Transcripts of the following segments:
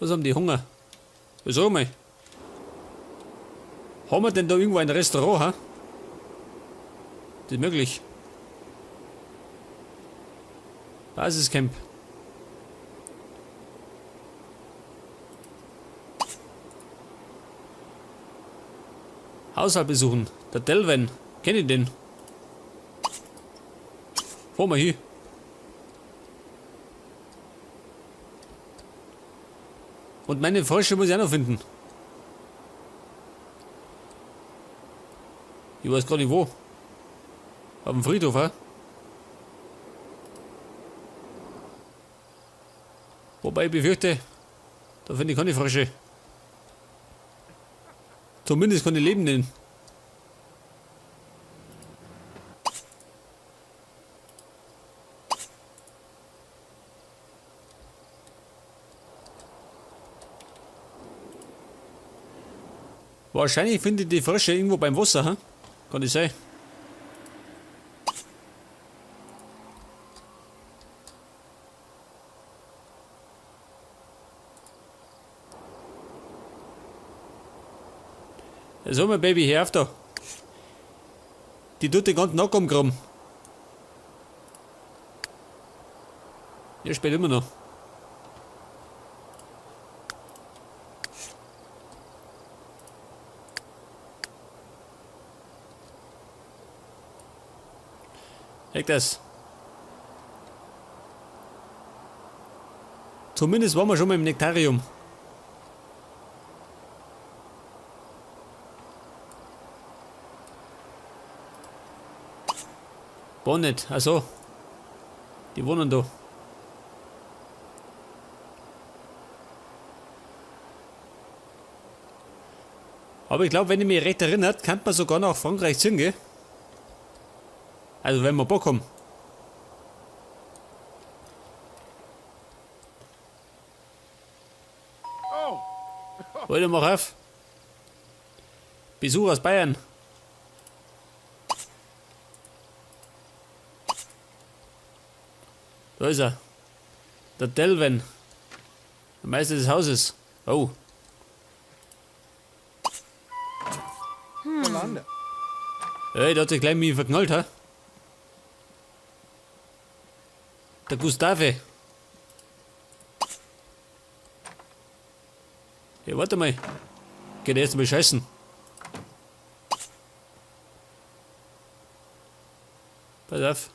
Was haben die Hunger? Sag mal. Haben wir denn da irgendwo ein Restaurant, ha? Das ist möglich. Basiscamp. Haushalt besuchen. Der Delvin. Kenn ich den? Fahren wir hin. Und meine Frösche muss ich auch noch finden. Ich weiß gar nicht wo. Auf dem Friedhof, hä? Wobei ich befürchte, da finde ich keine Frösche. Zumindest keine lebenden. Wahrscheinlich finde ich die Frösche irgendwo beim Wasser, hä? Kann das sein? So, mein Baby, hör auf da. Die tut den ganzen Nacken umgraben. Der spielt immer noch. Heck das. Zumindest waren wir schon mal im Nektarium. Bonnet, also. Die wohnen da. Aber ich glaube, wenn ich mich recht erinnert, kann man sogar nach Frankreich ziehen, gell? Also wenn wir Bock haben. Leute, mach auf. Besuch aus Bayern. Da ist er. Der Delvin. Der Meister des Hauses. Oh. Hey, der hat sich gleich mich verknallt, hä? Der Gustave. Hey, warte mal. Geht erst mal scheißen. Pass auf.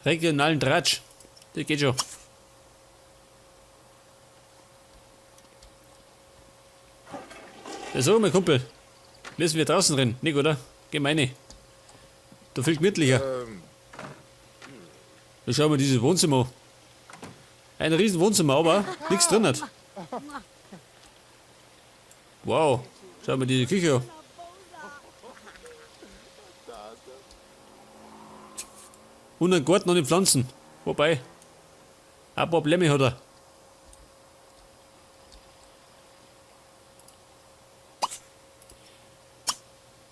Regionalen Tratsch. Das geht schon. Ja, so, mein Kumpel. Müssen wir draußen drin, nicht, oder? Geh meine. Da viel gemütlicher. Da schauen wir dieses Wohnzimmer an. Ein riesen Wohnzimmer, aber nichts drin hat. Wow, schau mal diese Küche an. Und einen Garten ohne Pflanzen. Wobei, ein paar Probleme hat er.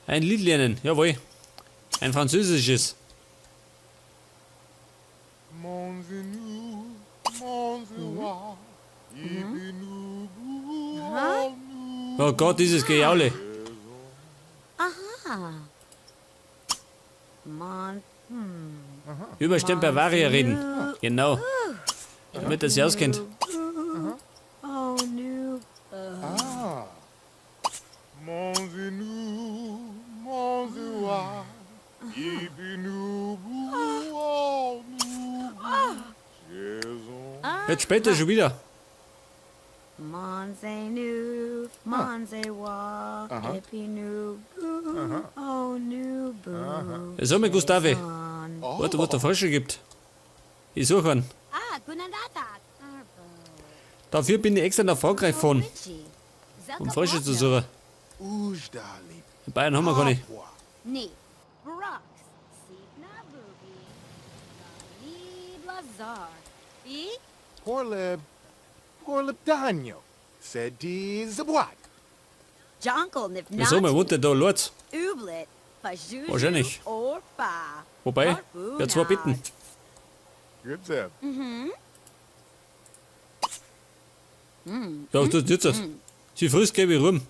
Ein Lied lernen, jawohl. Ein französisches. Oh Gott, dieses Gejaule. Aha. Über Stern Bavaria reden. Genau. Damit er sich auskennt. Oh, nu. Ah. Jetzt später schon wieder. Monzenu, Monzewa, Epinu, Oh, nu, boo. Ja, sag mal, Gustave. Son. Warte, was da Frösche gibt. Ich suche einen. Ah, Gunandata. Dafür bin ich extra nach Frankreich gefahren, um Frösche zu suchen. In Bayern haben wir keine. Nee. Brox. Sipna Bubi. Blazar. Bi? Porlib, Porlib Danyo, Sedi Zabwat. Jonkel Ja, sag mal, Nifnati. wohnt der da Lorz? Ublet. Fajuju. Wahrscheinlich. Orfa. Wobei, ja, zwei Bitten. Gripseb. Ja, was tut denn jetzt? Sie frisst gelbe Rum.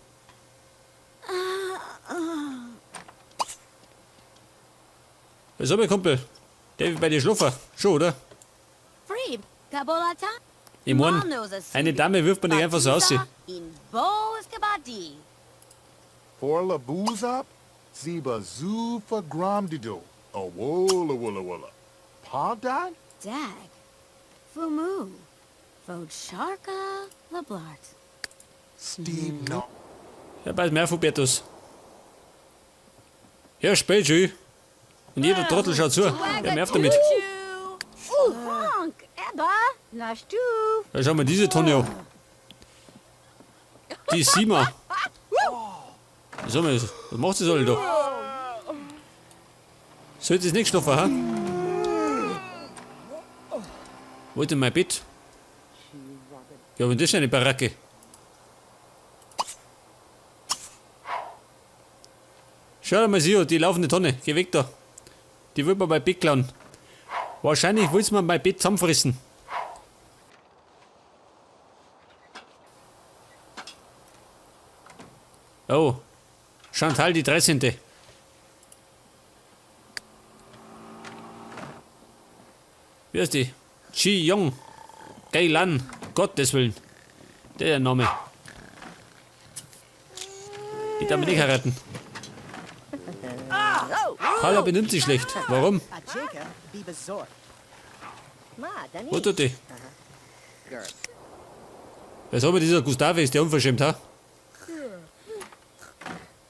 Was hab ich, Kumpel? Darf ich bei dir schlafen? Schon, oder? Frib. Kabolata. Ich mein, eine Dame wirft man nicht einfach so aus. In Boskabadi. Porla Boozop. Ziba Zufa Gromdido. A wola wola wola. Pawdot? Dag. Fumu. Vodcharka Lablart. Steve No. Ja, bald mehr von Bertus. Ja, spät schön. Und jeder Trottel schaut zu. Wer nervt damit? Honk, Ebba, Nashtu. Ja, schau mal diese Tonne an. Die Sima. Was, haben wir das? Was macht sie alle da? Sollte es nicht schlafen, ha? Wo ist denn mein Bett? Ja, aber das ist eine Baracke. Schau dir mal sie an, die laufende Tonne. Geh weg da. Die will mir mein Bett klauen. Wahrscheinlich will's mir mein Bett zusammenfressen. Oh, Chantal die 13. Wer ist die? Chi Yong. Gai Lan. Gottes Willen. Der Name. Die darf man nicht heiraten. Carla benimmt sich schlecht. Warum? Ajeka Bibazor. Ma, Dani. Wo tut die? Was aber dieser Gustave ist, der unverschämt, ha?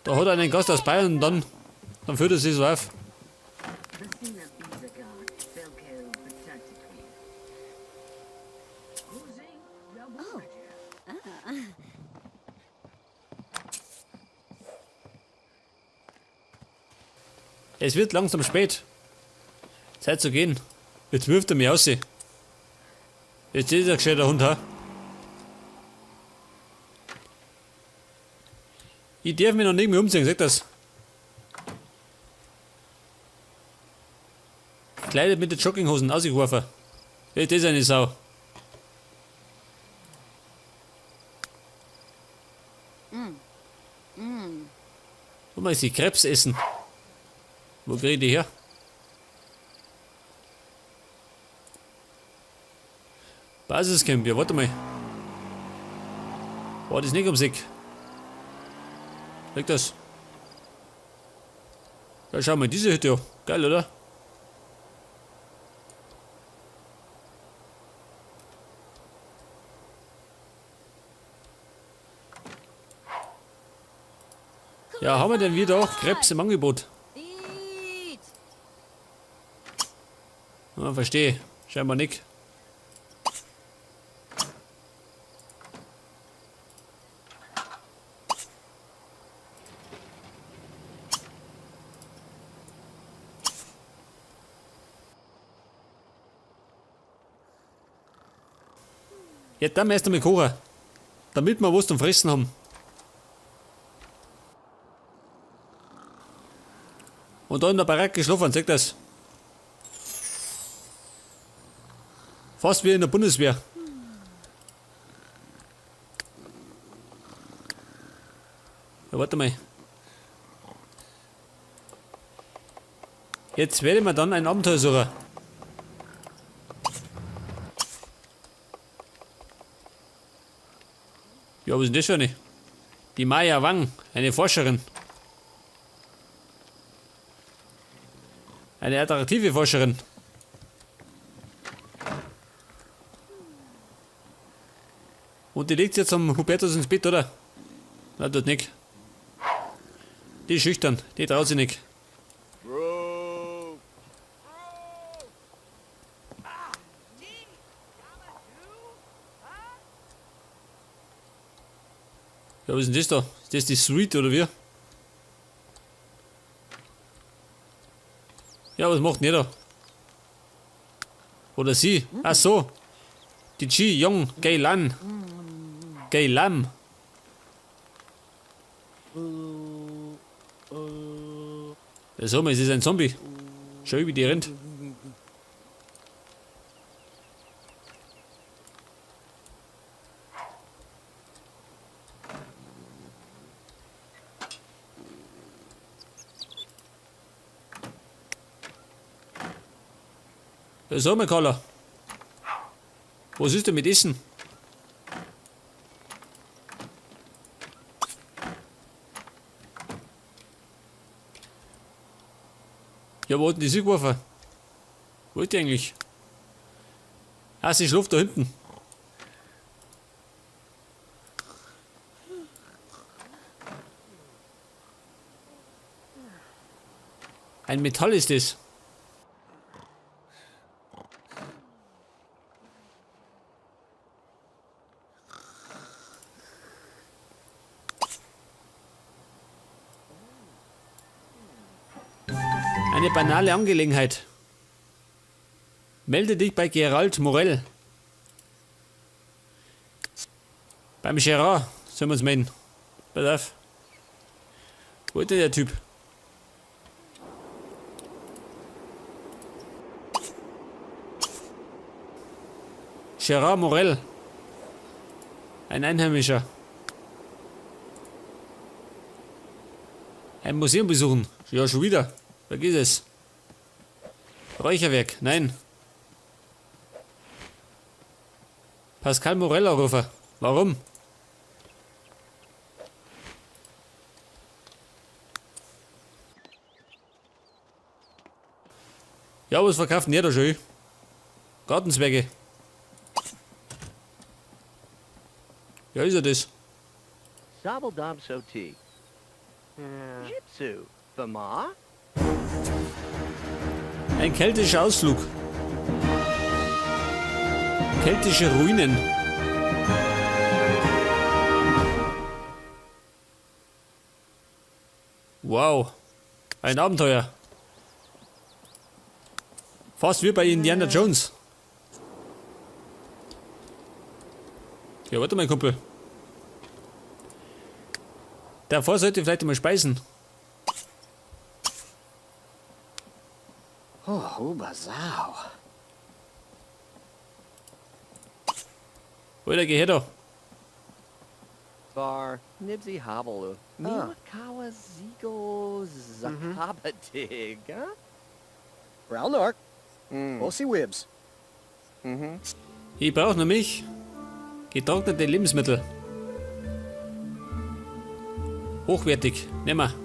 Da hat er einen Gast aus Bayern und dann führt er sich so auf. Es wird langsam spät. Zeit zu gehen. Jetzt wirft er mich aus. Jetzt ist er ein gescheiter Hund, ha? Ich darf mich noch nicht mehr umziehen, sag das. Kleidet mit den Jogginghosen ausgeworfen. Das ist eine Sau. Wo mal sie Krebs essen. Wo krieg ich die her? Basiscamp, ja warte mal. War das nicht ums Eck? Liegt das? Ja, schau mal, diese Hütte. Geil, oder? Ja, haben wir denn wieder auch Krebs im Angebot? Beat. Ah, verstehe. Scheinbar nicht. Ja, dann erst einmal kochen. Damit wir was zum Fressen haben. Und da in der Baracke schlafen, zeig das. Fast wie in der Bundeswehr. Ja, warte mal. Jetzt werde ich mir dann ein Abenteuer suchen. Ja, was ist denn das für eine? Die Maya Wang, eine Forscherin. Eine attraktive Forscherin. Und die legt jetzt am Hubertus ins Bett, oder? Na, tut nicht. Die ist schüchtern, die traut sich nicht. Bro. Ja, was ist denn das da? Ist das die Suite oder wie? Ja, was macht denn der da? Oder sie? Ach so. Die Chi Yong Gei Lan. Gei Lam. Ja, so, es ist ein Zombie. Schau, wie die rennt. Ja, sag mal, Carla. Was ist denn mit Essen? Ja, wo hat denn die sie geworfen? Wo ist die eigentlich? Ah, sie schläft da hinten. Ein Metall ist es. Eine banale Angelegenheit. Melde dich bei Gerald Morell. Beim Gerard sollen wir uns melden. Pass auf. Wo ist denn der Typ? Gerard Morell. Ein Einheimischer. Ein Museum besuchen. Ja, schon wieder. Vergiss es. Räucherwerk. Nein. Pascal Morell anrufen. Warum? Ja, was verkauft denn der da schon? Gartenzwerge. Ja, ist er das? Sabeldom Soti. Jitsu. Fama? Ein keltischer Ausflug. Keltische Ruinen. Wow. Ein Abenteuer. Fast wie bei Indiana Jones. Ja, warte mal, Kumpel. Davor sollte ich vielleicht mal speisen. Oh, Ubasau. Alter, geh her da. Bar. Nibsy Hobble. Mimakawa Zigo Zakabadig. Huh? Ralnark. Ossi Wibs. Ich brauche nämlich getrocknete Lebensmittel. Hochwertig. Nehmen wir.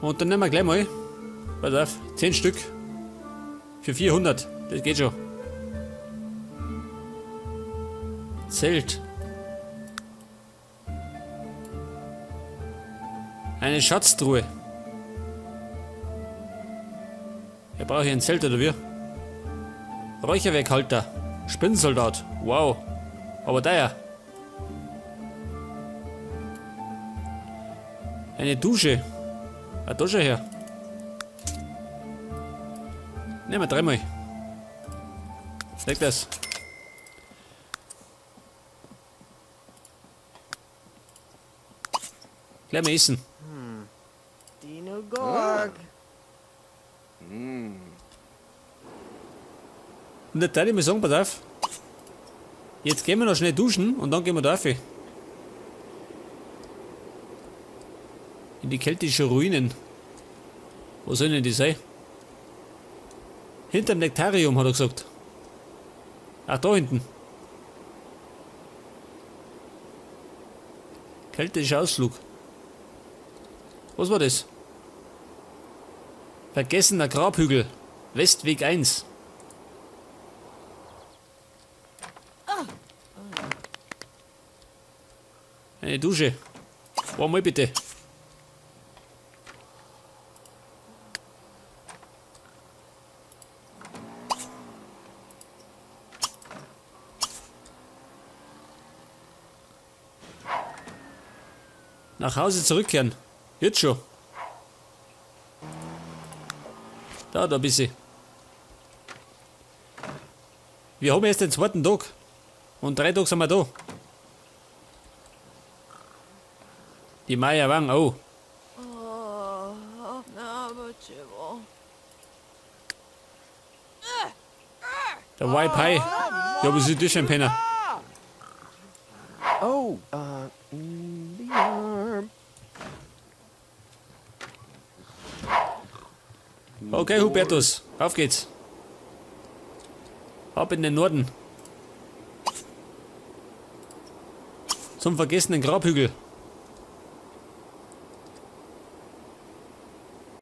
Und dann nehmen wir gleich mal, pass auf, 10 Stück. Für 400. Das geht schon. Zelt. Eine Schatztruhe. Ja, brauche ich ein Zelt oder wie? Räucherwerkhalter. Spinnensoldat. Wow. Aber teuer. Eine Dusche. Ah, da schau her. Nehmen wir dreimal. Leg das. Gleich mal essen. Dino Gorg. Und jetzt ich mal sagen, pass auf. Jetzt gehen wir noch schnell duschen und dann gehen wir da rauf. In die keltischen Ruinen. Wo sollen denn die sein? Hinterm Nektarium, hat er gesagt. Ach, da hinten. Keltischer Ausflug. Was war das? Vergessener Grabhügel. Westweg 1. Eine Dusche. One mal bitte. Nach Hause zurückkehren. Jetzt schon. Da, da bist du. Wir haben erst den zweiten Tag. Und 3 Tage sind wir da. Die Maya Wang, oh. Der White Pie. Ja, was ist das für ein Penner? Oh, the arm. Okay, Hubertus, auf geht's. Ab in den Norden. Zum vergessenen Grabhügel.